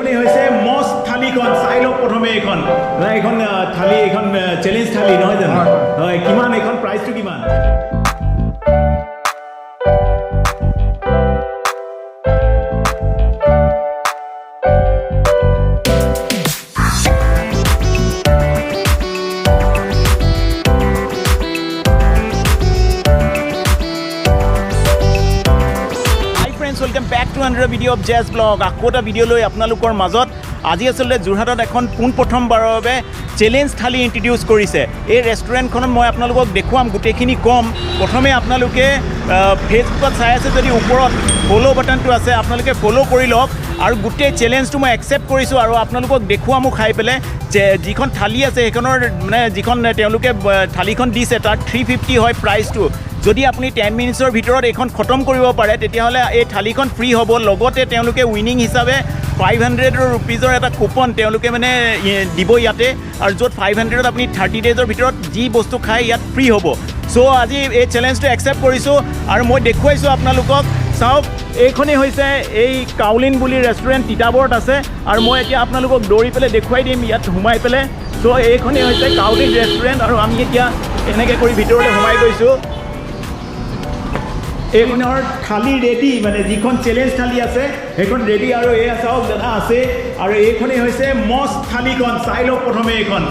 এইখনেই হৈছে মষ্ট থালিখন। চাই লওক প্ৰথমে এইখন। নাই, এইখন থালি, এইখন চেলেঞ্জ থালি নহয় জানো? হয়। হয়, কিমান এইখন? প্ৰাইচটো কিমান? Hi friends, welcome back to another video of Jazz Blog. আকৌ এটা ভিডিঅ' লৈ আপোনালোকৰ মাজত। আজি আচলতে যোৰহাটত এখন পোনপ্ৰথমবাৰৰ বাবে চেলেঞ্জ থালি ইণ্ট্ৰডিউচ কৰিছে। এই ৰেষ্টুৰেণ্টখনত মই আপোনালোকক দেখুৱাম, গোটেইখিনি ক'ম। প্ৰথমে আপোনালোকে ফেচবুকত চাই আছে যদি ওপৰত ফ'ল' বাটনটো আছে, আপোনালোকে ফ'ল' কৰি লওক। আৰু গোটেই চেলেঞ্জটো মই একচেপ্ট কৰিছোঁ আৰু আপোনালোকক দেখুৱামো খাই পেলাই যে যিখন থালি আছে, সেইখনৰ মানে যিখন তেওঁলোকে থালিখন দিছে, তাৰ 350 হয় প্ৰাইচটো। যদি আপুনি 10 মিনিটছৰ ভিতৰত এইখন খতম কৰিব পাৰে, তেতিয়াহ'লে এই থালিখন ফ্ৰী হ'ব। লগতে তেওঁলোকে উইনিং হিচাপে 500ৰ ৰুপিজৰ এটা কুপন তেওঁলোকে মানে দিব ইয়াতে, আৰু য'ত 500ত আপুনি 30 ডেইজৰ ভিতৰত যি বস্তু খায় ইয়াত ফ্ৰী হ'ব। চ' আজি এই চেলেঞ্জটো একচেপ্ট কৰিছোঁ আৰু মই দেখুৱাইছোঁ আপোনালোকক। চাওক, এইখনেই হৈছে এই কাউলিন বুলি ৰেষ্টুৰেণ্ট, তিতাবৰত আছে। আৰু মই এতিয়া আপোনালোকক দৌৰি পেলাই দেখুৱাই দিম ইয়াত সোমাই পেলাই। চ' এইখনেই হৈছে কাউলিন ৰেষ্টুৰেণ্ট আৰু আমি এতিয়া এনেকৈ কৰি ভিতৰলৈ সোমাই গৈছোঁ। এইখনৰ থালি ৰেডি, মানে যিখন চেলেঞ্জ থালি আছে সেইখন ৰেডি। আৰু এয়া চাওক, দাদা আছে। আৰু এইখনেই হৈছে মষ্ট থালিখন। চাই লওক প্ৰথমে এইখন।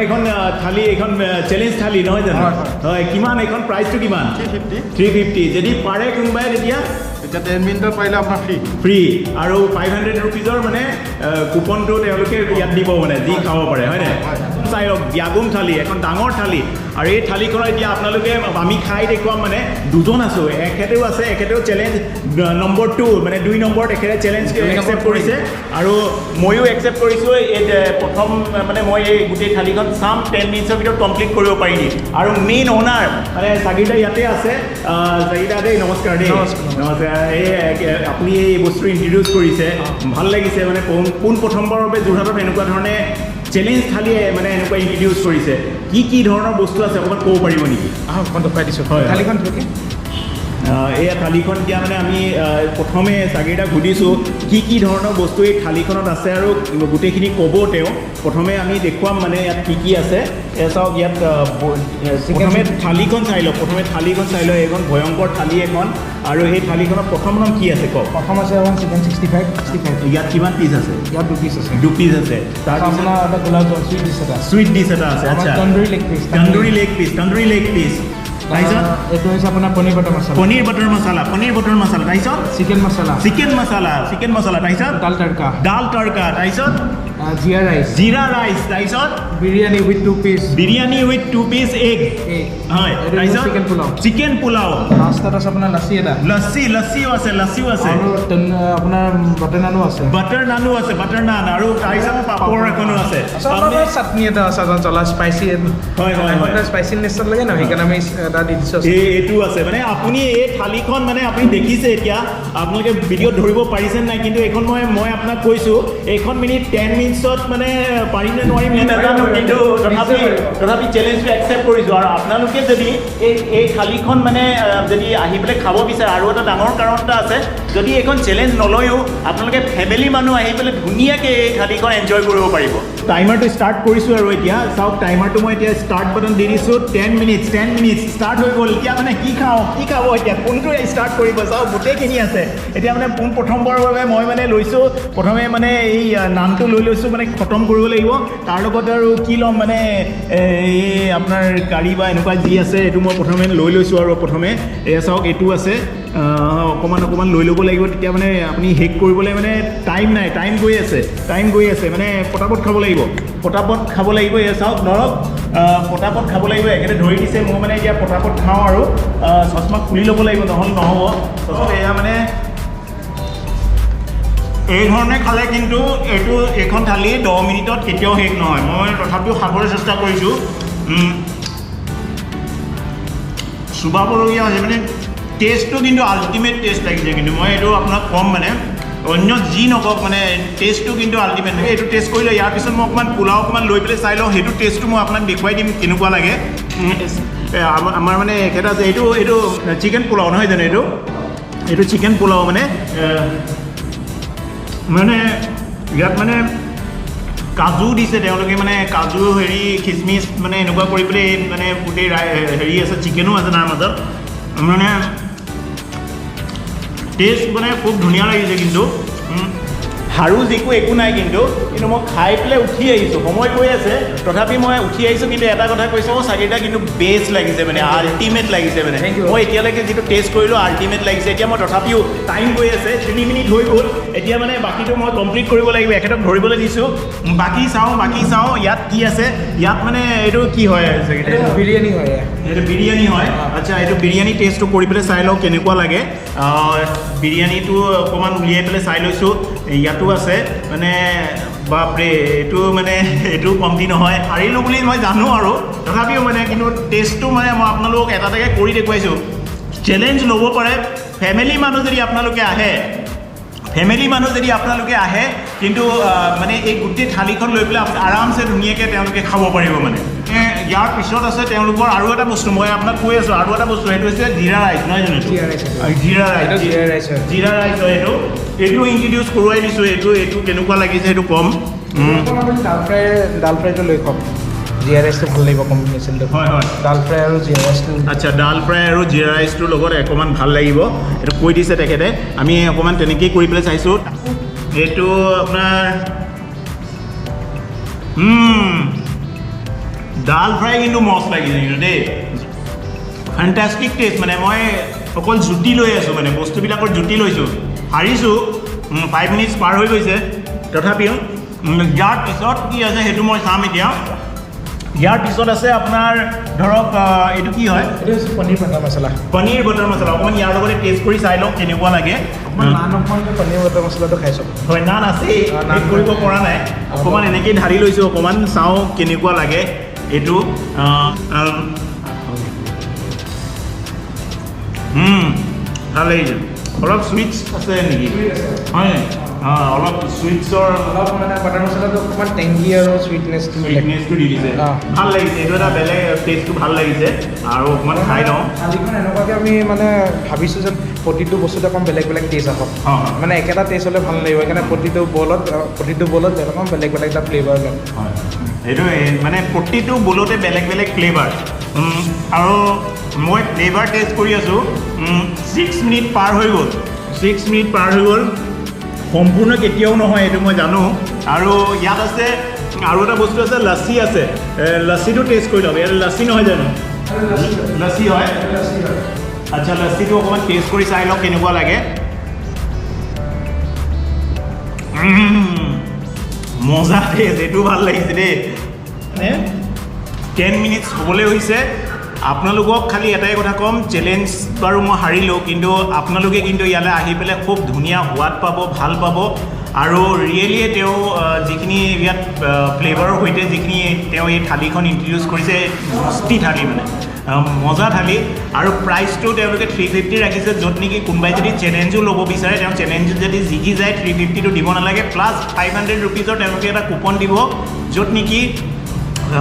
এইখন থালি, এইখন চেলেঞ্জ থালি নহয় জানো? হয়। হয়, কিমান এইখন? প্ৰাইচটো কিমান? 350। 350। যদি পাৰে কোনোবাই তেতিয়া এতিয়া 10 মিনিটত পাৰিলে আপোনাৰ ফ্ৰী। ফ্ৰী আৰু 500 ৰুপিজৰ মানে কুপনটো তেওঁলোকে ইয়াত দিব, মানে যি খাব পাৰে, হয়নে? হয়। চাই লওক, ব্যাগুম থালি, এখন ডাঙৰ থালি। আৰু এই থালিখনত এতিয়া আপোনালোকে আমি খাই দেখুৱাম। মানে দুজন আছোঁ, এখেতেও আছে, এখেতেও চেলেঞ্জ নম্বৰ 2, মানে 2 নম্বৰত এখেতে চেলেঞ্জ দুই নম্বৰত। একচেপ্ট কৰিছে আৰু ময়ো একচেপ্ট কৰিছোঁ। এই যে প্ৰথম মানে মই এই গোটেই থালিখন চাম 10 মিনিটছৰ ভিতৰত কমপ্লিট কৰিব পাৰি নি। আৰু মেইন অ'নাৰ মানে চাগিৰদা ইয়াতে আছে। চাগিৰদা দেই, নমস্কাৰ দেই। নমস্কাৰ, নমস্কাৰ। নমস্কাৰ। এই আপুনি এই বস্তু ইণ্ট্ৰডিউচ কৰিছে, ভাল লাগিছে। মানে পোন প্ৰথমবাৰৰ বাবে যোৰহাটত এনেকুৱা ধৰণে চেলেঞ্জ থালিয়ে মানে এনেকুৱা ইণ্ট্ৰডিউচ কৰিছে। কি কি ধৰণৰ বস্তু আছে অকণমান ক'ব পাৰিব নেকি? আহক, অকণ দেখুৱাই দিছোঁ। হয়। থালিখন থৈ। এয়া থালিখন। এতিয়া মানে আমি প্ৰথমে চাগিৰদাক সুধিছোঁ কি কি ধৰণৰ বস্তু এই থালিখনত আছে আৰু গোটেইখিনি ক'ব তেওঁ। প্ৰথমে আমি দেখুৱাম মানে ইয়াত কি কি আছে। এয়া চাওক, ইয়াত প্ৰথমে থালিখন চাই লওক। প্ৰথমে থালিখন চাই লওক। এইখন ভয়ংকৰ থালি এখন। আৰু এই থালিখনত প্ৰথম প্ৰথম কি আছে কওক। প্ৰথম আছে আপোনাৰ চিকেন 65, 65। ইয়াত কিমান পিচ আছে? ইয়াত দুপিচ আছে। দুপিচ আছে। তাৰপিছত? আপোনাৰ এটা গোলাপ জামুন চুইট ডিছ এটা আছে। চুইট ডিছ এটা আছে, আচ্ছা। Tandoori leg piece. Tandoori leg piece, tandoori leg piece. তাৰপিছত? এইটো হৈছে আপোনাৰ পনীৰ বাটাৰ মছলা। পনীৰ বাটাৰ মছলা, পনীৰ বাটাৰ মছলা। তাৰপিছত? চিকেন মছলা। চিকেন মছলা, চিকেন মছলা। তাৰপিছত? দাল তড়কা। দাল তড়কা। তাৰপিছত? জিৰা ৰাইচ। জিৰা ৰাইচ। তাৰপিছত? Biryani with 2 piece. Biryani with 2 piece egg. হয়, তাৰপিছত? চিকেন পোলাও। চিকেন পোলাও। লাষ্টত আছে আপোনাৰ লাচি এটা। লচ্ছি, লচ্ছিও আছে, লচ্ছিও আছে। আৰু আপোনাৰ বাটাৰ নানো আছে। বাটাৰ নানো আছে, বাটাৰ নান। আৰু তাৰপিছত পাপৰ এখনো আছে। আপোনাৰ চাটনি এটা আছে, জ্বলা স্পাইচি। হয়, হয়, হয়। স্পাইচি নেচাৰ লাগে ন, সেইকাৰণে আমি এটা দি দিছোঁ। এই এইটো আছে। মানে আপুনি এই থালিখন মানে আপুনি দেখিছে, এতিয়া আপোনালোকে ভিডিঅ'ত ধৰিব পাৰিছে নাই, কিন্তু এইখন মই আপোনাক কৈছোঁ, এইখন মিনিট 10 মিনিটছত মানে পাৰিম নে নোৱাৰিম মই নাজানো, কিন্তু তথাপি চেলেঞ্জটো একচেপ্ট কৰিছোঁ। আৰু আপোনালোকে যদি এই থালিখন মানে যদি আহি পেলাই খাব বিচাৰে, আৰু এটা ডাঙৰ কাৰণ এটা আছে, যদি এইখন চেলেঞ্জ নলয়ো আপোনালোকে ফেমিলি মানুহ আহি পেলাই ধুনীয়াকৈ এই থালিখন এনজয় কৰিব পাৰিব। টাইমাৰটো ষ্টাৰ্ট কৰিছোঁ আৰু এতিয়া চাওক, টাইমাৰটো মই এতিয়া ষ্টাৰ্ট বাটন দি দিছোঁ। 10 মিনিটছ, 10 মিনিটছ ষ্টাৰ্ট হৈ গ'ল। এতিয়া মানে কি খাওঁ, কি খাব, এতিয়া কোনটো ষ্টাৰ্ট কৰিব? চাওক, গোটেইখিনি আছে। এতিয়া মানে পোন প্ৰথমবাৰৰ বাবে মই মানে লৈছোঁ। প্ৰথমে মানে এই নানটো লৈ লৈছোঁ, মানে খতম কৰিব লাগিব। তাৰ লগত আৰু কি ল'ম, মানে এই আপোনাৰ কাৰী বা এনেকুৱা যি আছে, এইটো মই প্ৰথমে লৈ লৈছোঁ। আৰু প্ৰথমে এয়া চাওক, এইটো আছে। অকণমান অকণমান লৈ ল'ব লাগিব, তেতিয়া মানে আপুনি শেষ কৰিবলৈ মানে টাইম নাই, টাইম গৈ আছে, টাইম গৈ আছে। মানে পটাপট খাব লাগিব, পটাপট খাব লাগিব। এয়া চাওক, ধৰক পটাপট খাব লাগিব। এখেতে ধৰি দিছে, মই মানে এতিয়া পটাপট খাওঁ আৰু চশমা খুলি ল'ব লাগিব, নহ'লে নহ'ব। চশমা এয়া মানে এই ধৰণে খালে কিন্তু এইখন থালি 10 মিনিটত কেতিয়াও শেষ নহয়। মই তথাপিও খাবলৈ চেষ্টা কৰিছোঁ। চোবাবলগীয়া হৈছে। মানে টেষ্টটো কিন্তু আল্টিমেট টেষ্ট লাগিছে। কিন্তু মই এইটো আপোনাক ক'ম, মানে অন্য যি নকওক, মানে টেষ্টটো কিন্তু আল্টিমেট। এইটো টেষ্ট কৰিলে ইয়াৰ পিছত মই অকণমান পোলাও অকণমান লৈ পেলাই চাই লওঁ। সেইটো টেষ্টটো মই আপোনাক দেখুৱাই দিম কেনেকুৱা লাগে। আমাৰ মানে এখেত আছে। এইটো চিকেন পোলাও নহয় জানো? এইটো চিকেন পোলাও। মানে মানে ইয়াত মানে কাজু দিছে তেওঁলোকে, মানে কাজু হেৰি খিচমিচ মানে এনেকুৱা কৰি পেলাই এই মানে গোটেই হেৰি আছে, চিকেনো আছে তাৰ মাজত। মানে টেষ্ট মানে খুব ধুনীয়া লাগিছে কিন্তু। হাৰো জিকো একো নাই কিন্তু, কিন্তু মই খাই পেলাই উঠি আহিছোঁ, সময় গৈ আছে তথাপি মই উঠি আহিছোঁ। কিন্তু এটা কথা কৈছোঁ মই, চাৰিটা কিন্তু বেষ্ট লাগিছে মানে, আল্টিমেট লাগিছে মানে। Thank you. মই এতিয়ালৈকে যিটো টেষ্ট কৰিলোঁ আল্টিমেট লাগিছে। এতিয়া মই তথাপিও টাইম গৈ আছে, 3 মিনিট হৈ গ'ল। এতিয়া মানে বাকীটো মই কমপ্লিট কৰিব লাগিব, এখেতক ধৰিবলৈ দিছোঁ। বাকী চাওঁ ইয়াত কি আছে। ইয়াত মানে এইটো কি হয় চাগে? এইটো বিৰিয়ানী হয় এয়া। এইটো বিৰিয়ানী হয়। আচ্ছা, এইটো বিৰিয়ানী টেষ্টটো কৰি পেলাই চাই লওঁ কেনেকুৱা লাগে। বিৰিয়ানীটো অকণমান উলিয়াই পেলাই চাই লৈছোঁ। ইয়াতো আছে মানে, বাপৰে, এইটো মানে এইটো কমটি নহয়। হাৰিলোঁ বুলি মই জানো আৰু তথাপিও মানে কিন্তু টেষ্টটো মানে মই আপোনালোকক এটা এটাকৈ কৰি দেখুৱাইছোঁ। চেলেঞ্জ ল'ব পাৰে ফেমিলি মানুহ যদি আপোনালোকে আহে, ফেমিলি মানুহ যদি আপোনালোকে আহে কিন্তু মানে এই গোটেই থালিখন লৈ পেলাই আৰামছে ধুনীয়াকৈ তেওঁলোকে খাব পাৰিব মানে। ইয়াৰ পিছত আছে তেওঁলোকৰ আৰু এটা বস্তু, মই আপোনাক কৈ আছোঁ আৰু এটা বস্তু, সেইটো হৈছে জিৰা ৰাইচ, নহয় জানো এইটো? জিৰা ৰাইচ এইটো। জিৰা ৰাইচ। এইটো জিৰা ৰাইচ হয়। জিৰা ৰাইচ হয় এইটো। এইটো ইণ্ট্ৰডিউচ কৰোৱাই দিছোঁ। এইটো কেনেকুৱা লাগিছে সেইটো ক'ম। অকণ আপুনি ডাল ফ্ৰাই, ডাল ফ্ৰাইটো লৈ খাওক, জিৰা ৰাইচটো ভাল লাগিব কম্বিনেশ্যনটো। হয় হয় ডাল ফ্ৰাই আৰু জিৰা ৰাইচটো। আচ্ছা, ডাল ফ্ৰাই আৰু জিৰা ৰাইচটোৰ লগত অকণমান ভাল লাগিব, এইটো কৈ দিছে তেখেতে। আমি অকণমান তেনেকেই কৰি পেলাই চাইছোঁ। এইটো আপোনাৰ ডাল ফ্ৰাই কিন্তু মস্ত লাগিছে কিন্তু দেই, ফেণ্টাষ্টিক টেষ্ট। মানে মই অকল জুতি লৈ আছোঁ, মানে বস্তুবিলাকৰ জুতি লৈছোঁ। হাৰিছোঁ, 5 মিনিটছ পাৰ হৈ গৈছে তথাপিও। ইয়াৰ পিছত কি আছে সেইটো মই চাম এতিয়া। ইয়াৰ পিছত আছে আপোনাৰ ধৰক এইটো কি হয়? এইটো হৈছে পনীৰ বাটাৰ মছলা। পনীৰ বাটাৰ মছলা। অকণমান ইয়াৰ লগতে টেষ্ট কৰি চাই লওক কেনেকুৱা লাগে। অকণমান নান, অকণমান পনীৰ বাটাৰ মছলাটো খাই চাওক। হয়, নান আছেই। অ, নান। শেষ কৰিব পৰা নাই, অকণমান এনেকেই ঢালি লৈছোঁ, অকণমান চাওঁ কেনেকুৱা লাগে এইটো। ভাল লাগিছে। অলপ চুইটছ আছে নেকি? হয়, অলপ চুইটছৰ অলপ মানে বাটাৰ মছলাটো অকণমান টেংগি আৰু চুইটনেছটো মিলে। চুইটনেছটো দি দিছে। ভাল লাগিছে, এইটো এটা বেলেগ টেষ্টটো ভাল লাগিছে আৰু অকণমান খাই লওঁ। থালিখন এনেকুৱাকৈ আমি মানে ভাবিছোঁ যে প্ৰতিটো বস্তুতে অকণ বেলেগ বেলেগ টেষ্ট আহক। মানে একেটা টেষ্ট হ'লে ভাল নালাগিব, সেইকাৰণে প্ৰতিটো বলত অকণ বেলেগ বেলেগ এটা ফ্লেভাৰ লওক। হয়, সেইটো মানে প্ৰতিটো বলতে বেলেগ বেলেগ ফ্লেভাৰ আৰু মই ফ্লেভাৰ টেষ্ট কৰি আছোঁ। 6 মিনিট পাৰ হৈ গ'ল, 6 মিনিট পাৰ হৈ গ'ল। সম্পূৰ্ণ কেতিয়াও নহয়, এইটো মই জানো। আৰু ইয়াত আছে আৰু এটা বস্তু আছে, লাচি আছে। লাচিটো টেষ্ট কৰি লওক। ইয়াত লাচি নহয় জানো? লাচি হয়। আচ্ছা, লাচিটো অকণমান টেষ্ট কৰি চাই লওক কেনেকুৱা লাগে। মজা টেষ্ট, এইটো ভাল লাগিছে দেই। মানে 10 মিনিটছ হ'বলৈ হৈছে। আপোনালোকক খালি এটাই কথা ক'ম, চেলেঞ্জ বাৰু মই হাৰিলোঁ, কিন্তু আপোনালোকে কিন্তু ইয়ালৈ আহি পেলাই খুব ধুনীয়া সোৱাদ পাব, ভাল পাব। আৰু ৰিয়েলিয়ে তেওঁ যিখিনি ইয়াত ফ্লেভাৰৰ সৈতে যিখিনি তেওঁ এই থালিখন ইণ্ট্ৰডিউচ কৰিছে, মস্তি থালি মানে, মজা থালি। আৰু প্ৰাইচটো তেওঁলোকে 350 ৰাখিছে, য'ত নেকি কোনোবাই যদি চেলেঞ্জো ল'ব বিচাৰে, তেওঁ চেলেঞ্জত যদি জিকি যায় 350টো দিব নালাগে, প্লাছ 500 ৰুপিজৰ তেওঁলোকে এটা কুপন দিব, য'ত নেকি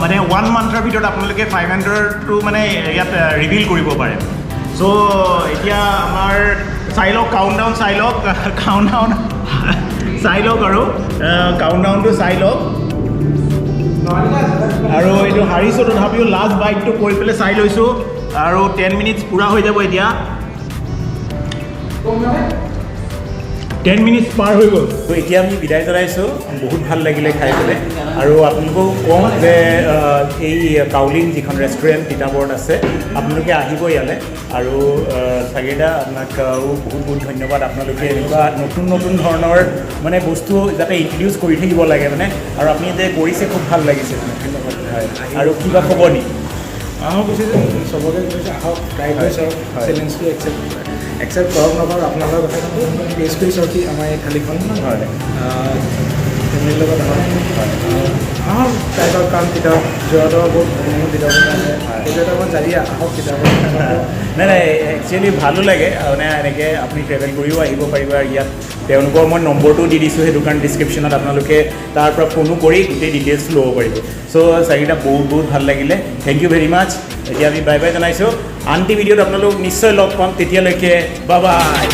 মানে ওৱান মান্থৰ ভিতৰত আপোনালোকে 500টো মানে ইয়াত ৰিভিল কৰিব পাৰে। চ' এতিয়া আমাৰ চাই লওক, কাউণ্ট ডাউন চাই লওক, কাউণ্ট ডাউন চাই লওক আৰু কাউণ্ট ডাউনটো চাই লওক। আৰু এইটো হাৰিছোঁ, তথাপিও লাষ্ট বাইটটো কৰি পেলাই চাই লৈছোঁ আৰু 10 মিনিটছ পূৰা হৈ যাব এতিয়া। 10 মিনিটছ পাৰ হৈ গ'ল। ত' এতিয়া আমি বিদায় জনাইছোঁ। বহুত ভাল লাগিলে খাই পেলাই আৰু আপোনালোকেও কওঁ যে এই কাউলিন যিখন ৰেষ্টুৰেণ্ট তিতাবৰত আছে, আপোনালোকে আহিব ইয়ালৈ। আৰু চাগিৰদা, আপোনাক বহুত বহুত ধন্যবাদ। আপোনালোকে এনেকুৱা নতুন নতুন ধৰণৰ মানে বস্তু যাতে ইণ্ট্ৰডিউচ কৰি থাকিব লাগে মানে, আৰু আপুনি যে কৰিছে খুব ভাল লাগিছে মানে। ধন্যবাদ। হয়, আৰু কিবা ক'ব নেকি? আহক কৈছে যে চবকে কৈছে, আহক, ট্ৰাই কৰি চাওক। চেলেঞ্জটো একচেপ্ট কৰক নকৰক আপোনালোকৰ কথা, কিন্তু টেষ্ট কৰি চাওক কি আমাৰ এই থালিখন। ফেমিলিৰ লগত আহক, আহক, ট্ৰাই কৰক। কাৰণ তিতাবৰ যোৱাটো বহুত মানুহ তিতাবৰ আহে, সেইটো এটা মই জাৰি, আহক তিতাবৰ। নাই নাই, একচুৱেলি ভালো লাগে মানে এনেকৈ আপুনি ট্ৰেভেল কৰিও আহিব পাৰিব। আৰু ইয়াত তেওঁলোকৰ মই নম্বৰটোও দি দিছোঁ, সেইটো কাৰণে ডিছক্ৰিপশ্যনত আপোনালোকে তাৰ পৰা ফোনো কৰি গোটেই ডিটেইলছ ল'ব পাৰিব। চ' চাৰিটা বহুত বহুত ভাল লাগিলে, thank you very মাছ। এতিয়া আমি বাই বাই জনাইছোঁ। আনটি ভিডিঅ'ত আপোনালোক নিশ্চয় লগ পাম, তেতিয়ালৈকে বাই বাই।